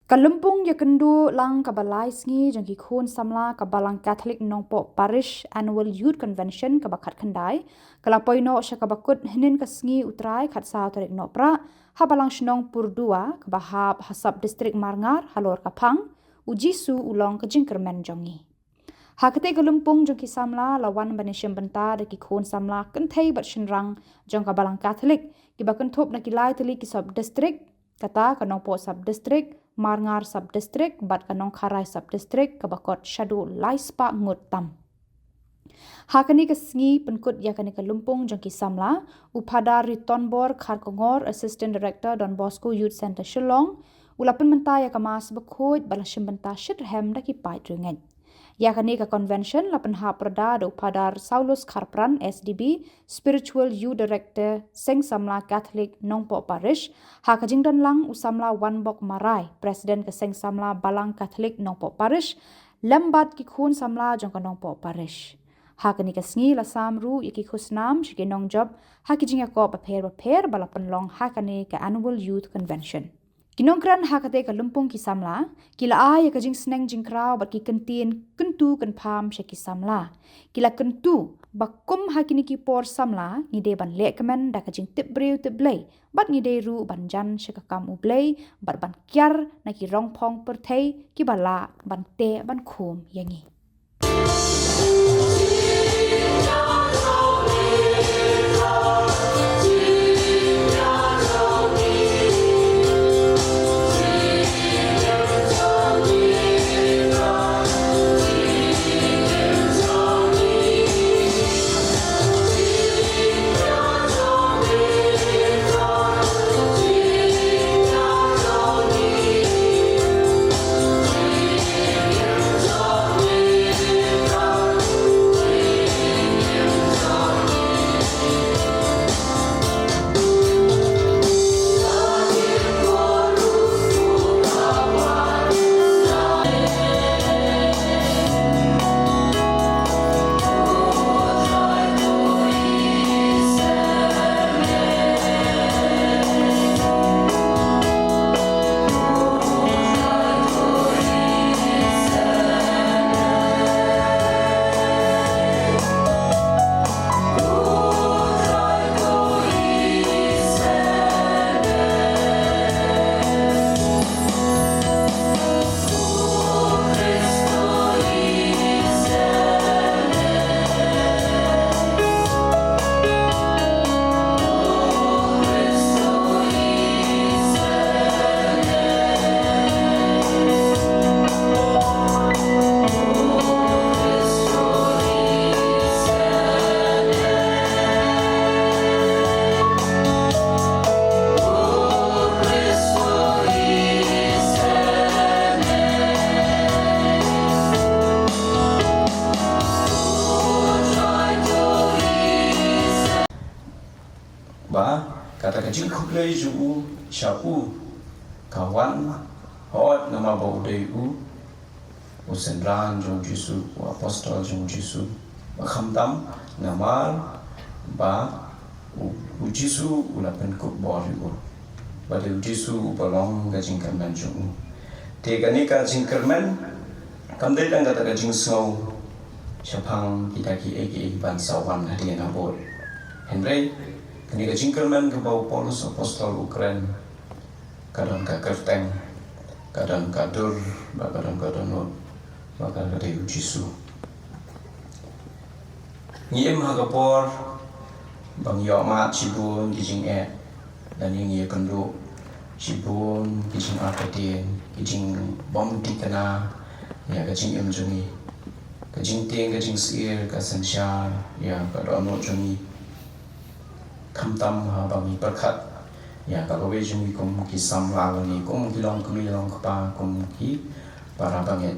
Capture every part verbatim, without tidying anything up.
Ka lympung ïakynduh lang kaba lai sngi jong ki khun samla ka Balang Catholic Nongpoh Parish Annual Youth Convention kaba khatkhyndai ka la poi noh sha kaba kut hynnin ka sngi U Trai khatsaw tarik Nohprah ha Balang Shnong Purdua kaba hap ha Sub District Marngar halor ka phang U Jisu u long ka jingkyrmen jong ngi. Ha katei ka lympung jong ki samla la wan ban ïashim bynta da ki khun samla kynthei bad shynrang jong ka Balang Catholic kiba kynthup na ki lai tylli ki sub district, kata ka Nongpoh Sub District, Marngar Sub District bad ka Nongkharai Sub District kaba kot shaduh lai spah ngut tam. Ha kane ka sngi pynkut ïa kane ka lympung jong ki samla, u Phadar Ritonbor Kharkongor, Assistant Director, Don Bosco Youth Centre, Shillong, u la pynmynta ïa ka Mass bakhuid ba la shim bynta shitrhem da ki paid riewngeit. Ïa kane ka convention la pynhap pyrda da u Phadar Saulus Kharpran, S D B, Spiritual Youth Director, Seng Samla Catholic Nongpoh Parish, ha ka jingdon lang u samla Wanbok Marai, President ka Seng Samla Balang Catholic Nongpoh Parish, lem bad ki khun samla jong ka Nongpoh Parish. Ha kane ka sngi la sam ruh ïa ki khusnam sha ki nongjop ha ki jingïakop bapher bapher ba la pynlong ha kane ka Annual Youth Convention. Ki nongkren ha katei ka lympung ki samla ki la ai ïa ka jingsneng jingkraw bad ki kyntien kyntu kynpham sha ki samla. Ki la kyntu ba kum ha kine ki por samla ngi dei ban leh kmen da ka jingtip briew tip Blei bad ngi dei ruh ban jan sha ka kam U Blei bad ban kiar na ki rongphong pyrthei kiba lah ban teh ban khum ïa ngi. Ba kata ka jingkhublei jong u sha u ka wan, hooid namar ba u dei u u synran jong u Jisu, u apostol jong u Jisu. Ba khamtam namar ba u, u Jisu u la pynkup bor ïa u. Ba dei u Jisu uba long ka jingkyrmen jong u. Te kane ka jingkyrmen kam dei tang kata ka jingsngew shaphang kita kiei kiei ban sa wan hadien habud. Hynrei kane ka jingkyrmen kaba u Paulus apostol u kren ka don ka kyrteng, ka don ka dur, ba ka don ka dohnud, ba ka dei u Jisu. Ngi im ha ka por ba ngi ïohmad shibun ki jingeh, lane ngi ïakynduh shibun ki jingartatien, ki jingbymthikna ïa ka jingim jong ngi. Ka jingtieng, ka jingsyier, ka synshar ïa ka dohnud jong ngi. Khamtam haba ngi pyrkhat ïa ka lawei jong ngi kum ki samla lane kum ki longkmie longkpa, kum ki para bangeit.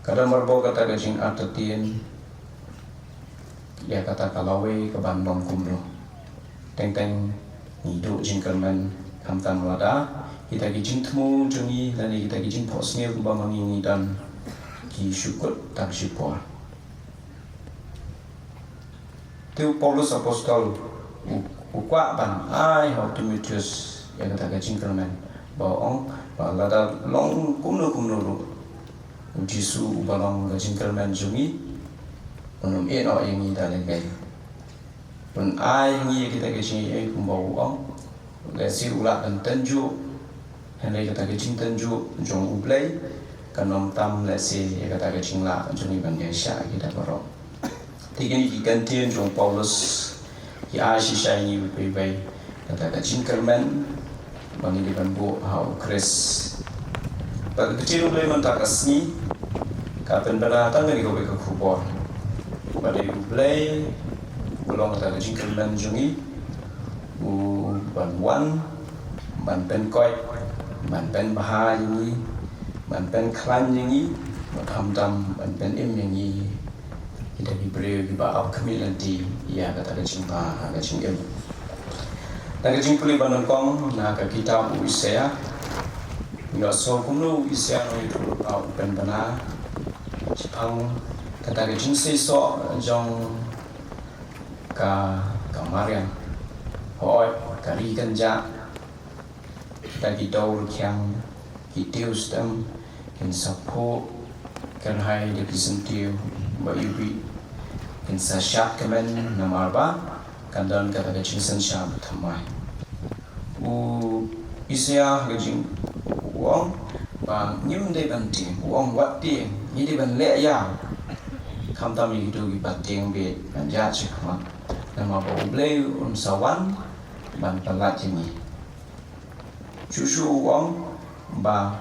Ka don marbo kata ka jingartatien ïa kata ka lawei kaban long kumno. Teng teng ngi duh jingkyrmen khamtam lada kita ki jingthmu jong ngi lane kita ki jingphohsniew kiba ma ngi ngi don ki shu kut tang shipor. Te u Paulus apostol u, u kwah ban ai ha u Timotheus ïa kata ka jingkyrmen. Ba ong ba lada long kumno kumno ruh, u Jisu uba long ka jingkyrmen jong ngi, un ym ïehnoh ïa ngi da lyngngai. Un ai ïa ngi ïa kita ki jingaiei kumba u ong. Lehse u lah ban tynjuh, hynrei kata ka jingtynjuh jong U Blei kan ym tam lehse ïa kata ka jinglah jong ngi ban ïaishah ïa kita baroh. Te kine ki kyntien jong u Paulus ki ai shisha ïa ngi beit beit kata ka jingkyrmen ba ngi dei ban buh ha U Khrist. Bad ka ktien U Blei mynta ka sngi ka pynbna tang kane kawei ka khubor, ba dei U Blei u long kata ka jingkyrmen jong ngi, u ban wan ban pynkoit, ban pynbha ïa ngi, ban pynkhlaiñ ïa ngi, bad khamtam ban pynim ïa ngi, kita ki briew kiba ap khmih lynti ïa kata ka jingbha ha ka jingim. Na ka jingpule ba nyngkong na ka kitab u Isaïah, ngi ïohsngew kumno u Isaïah u nongïathuhlypa u pynbna shaphang kata ka jingseisoh jong ka, ka mariang, hooid, ka ri kynjah, kita ki dewrkhiang, ki tiewstem kin sa phuh kyrhai da ki syntiew ba iwbih, kin sa shad kmen namar ba kan don kata ka jingsynshar bathymmai. U Isaïah ha ka jing, u ong ba ngim dei ban tieng, u ong wat tieng, ngi dei ban leh ïa, khamtam ïa kito kiba tieng beit ban ïaid shakhmat, namar ba U Blei un sa wan ban pyllait ïa ngi. Shuh shuh u ong ba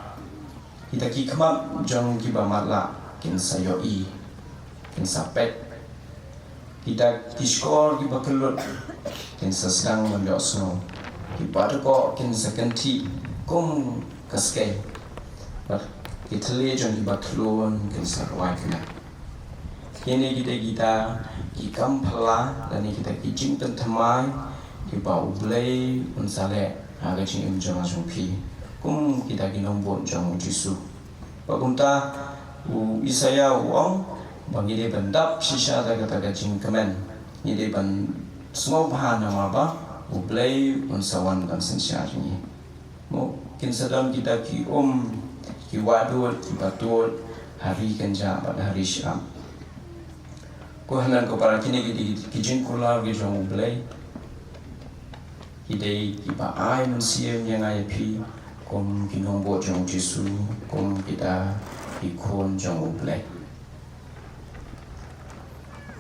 kita ki khmat jong kiba matlah kin sa ïohi, kin sa peit. Kita ki shkor kiba kyllut kin sa sdang ban ïohsngew. Kiba dkoh kin sa kynthih kum ka skei, bad ki thylliej jong kiba khlun kin sa rwai kmen. Kine ki dei kita ki kam phylla lane kita ki jingpynthymmai kiba U Blei un sa leh ha ka jingim jong nga jong phi, kum kita ki nongbud jong u Jisu. Bad kumta u Isaïah u ong ba ngi dei ban dap shisha da kata ka jingkmen, ngi dei ban sngewbha namar ba U Blei un sa wan ban synshar ïa ngi. Mo, kin sa don kita ki um, ki wah dud, kiba tud ha ri kynjah bad ha ri shyiap. Ko hynmen ko para, kine ki dei ki jingkular ki jong U Blei, ki dei kiba ai mynsiem ïa nga ïa phi kum ki nongbud jong u Jisu, kum kita ki khun jong U Blei.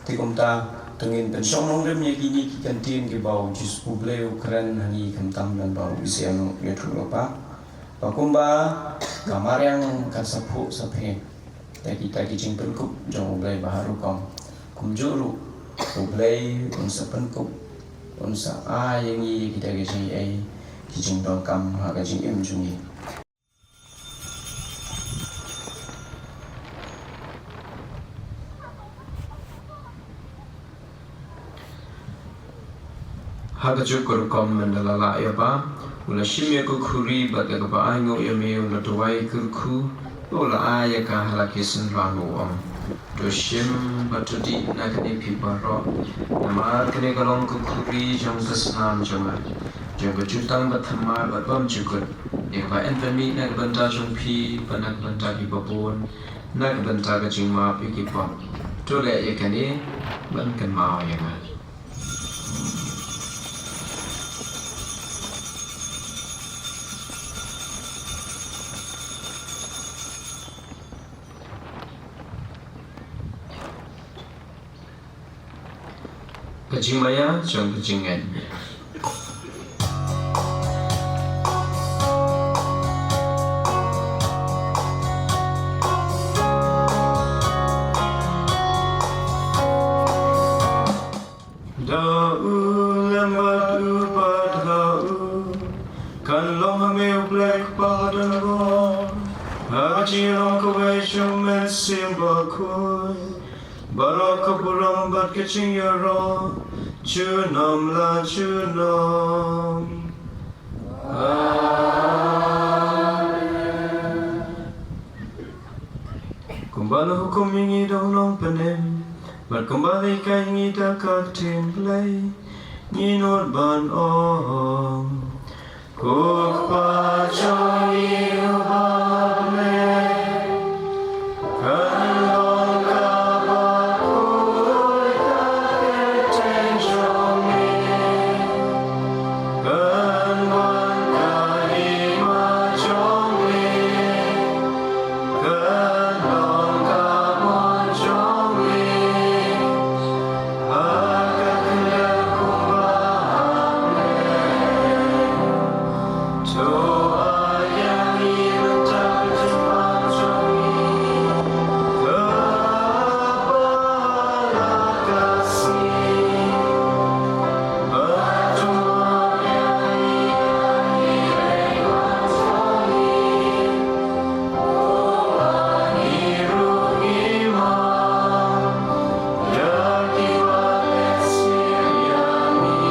Te kumta, to ngin pynshong nongrim ïa kine ki kyntien kiba u Jisu, U Blei u kren ha ngi khamtam lyngba u Isaïah u nongïathuhlypa. Ba kumba ka mariang kan sa phuh sa phe da kita ki jingpynkup jong U Blei ba har rukom, kumjuh ruh U Blei un sa pynkup, un sa ai ïa ngi kita ki jingaiei, ki jingdonkam ha ka jingim jong ngi. Ha kajuh ka rukom mynta la lah ïa ba u la shim ïa ka khuri bad ïa kaba ainguh ïa me u la duwai kyrkhu, u la ai ïa ka ha la ki synran u ong: To shim bad to dih na kane phi baroh, namar kane ka long ka khuri jong ka snam jong nga, jong ka jutang bathymmai bad bymjukut, ïa kaba yn pynmih na ka bynta jong phi bad na ka bynta kiba bun, na ka bynta ka jingmap ïa ki pop. To leh ïa kane ban kynmaw ïa nga. Ka jingmaïa jong ka jingngeit. Da u lem bad u pat ha u, kan long ha me U Blei Kpa donbor, ha ka jinglong kawei jong U Mynsiem Bakhuid, baroh ka burom bad ka jingïaroh junom la junom. Amen. Kumba la hukum ïa ngi da u Nongpynim, bad kumba la hikai ïa ngi da ka ktien Blei, ngin nud ban ong: Ko Kpa jong ngi uba ha bneng, kan long kaba khuid ka kyrteng jong me, kan wan ka hima jong me, kan long ka mon jong me ha ka khyndew kumba ha bneng. To ai ïa ngi mynta ka jingpang jong ngi kaba la ka sngi, bad to map ïa ngi ïa ki riewkhuid jong ngi, kumba ngi ruh ngi map ïa kiba leh sniew ïa ngi.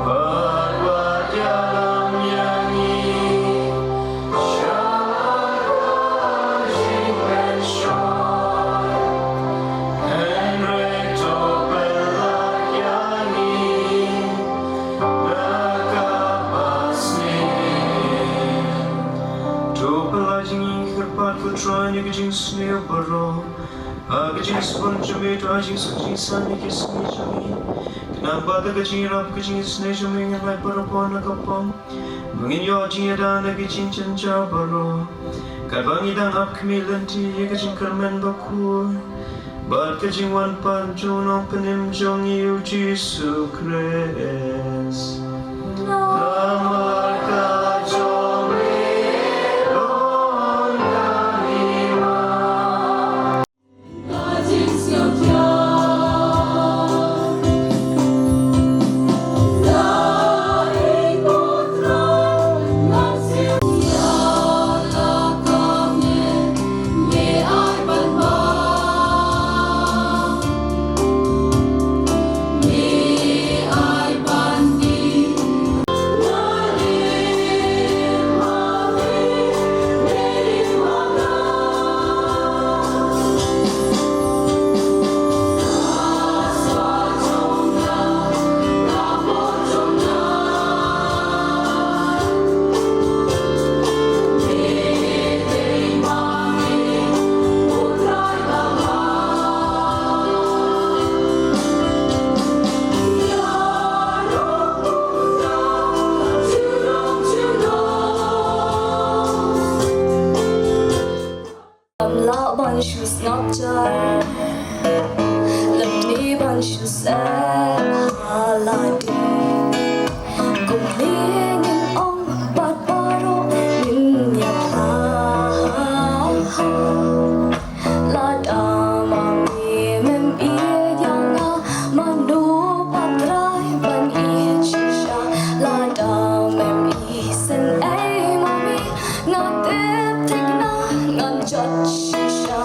Bad wat ïalam ïa ngi sha ka jingpynshoi, hynrei to pynlah ïa ngi na kaba sniew. To pynlah ïa ngi, ko Kyrpad, ko Trai, na ka jingsniew baroh ha ka jingsbun jong me. To ai jingsuk jingsan ïa ki sngi jong ngi, khnang ba da ka jingïarap ka jingisynei jong me ngin lait parabor na ka pop, ba ngin ïoh jingïada na ki jingjynjar baroh, katba ngi dang ap khmih lynti ïa ka jingkyrmen bakhuid bad ka jingwan pat jong u Nongpynim jong ngi, u Jisu Khrist. Namar ka jong me long ka hima. Lam lah ban shu sngap jar, lem ni ban shu seh ha lade. Kumne ngin ong bad baroh ngin ïa phla. Lada ma me mem ïeit ïa nga, mano pat Trai ban ïeit shisha? Lada mem isynei ma me, nga tip thikna ngan jot shisha.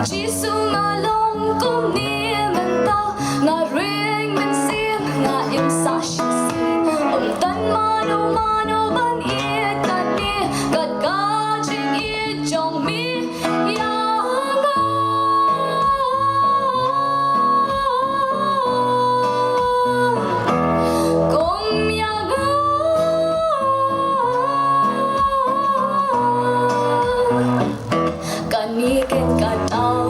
Jisu, nga long kumne mynta, nga ring mynsiem, nga im sah shisien. Ym don mano mano ban ïeit kat me, kat ka jingïeit jong me ïa nga. Kum ïa nga, kane ken ka daw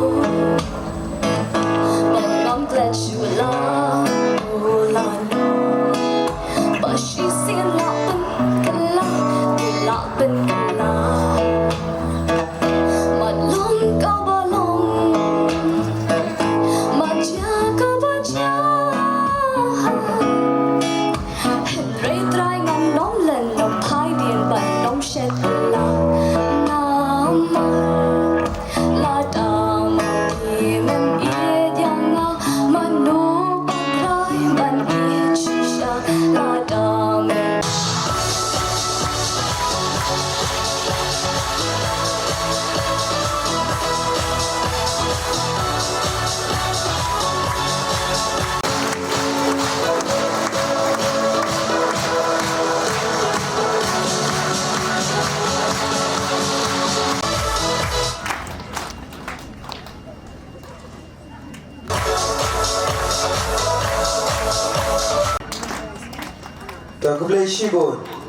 shibun.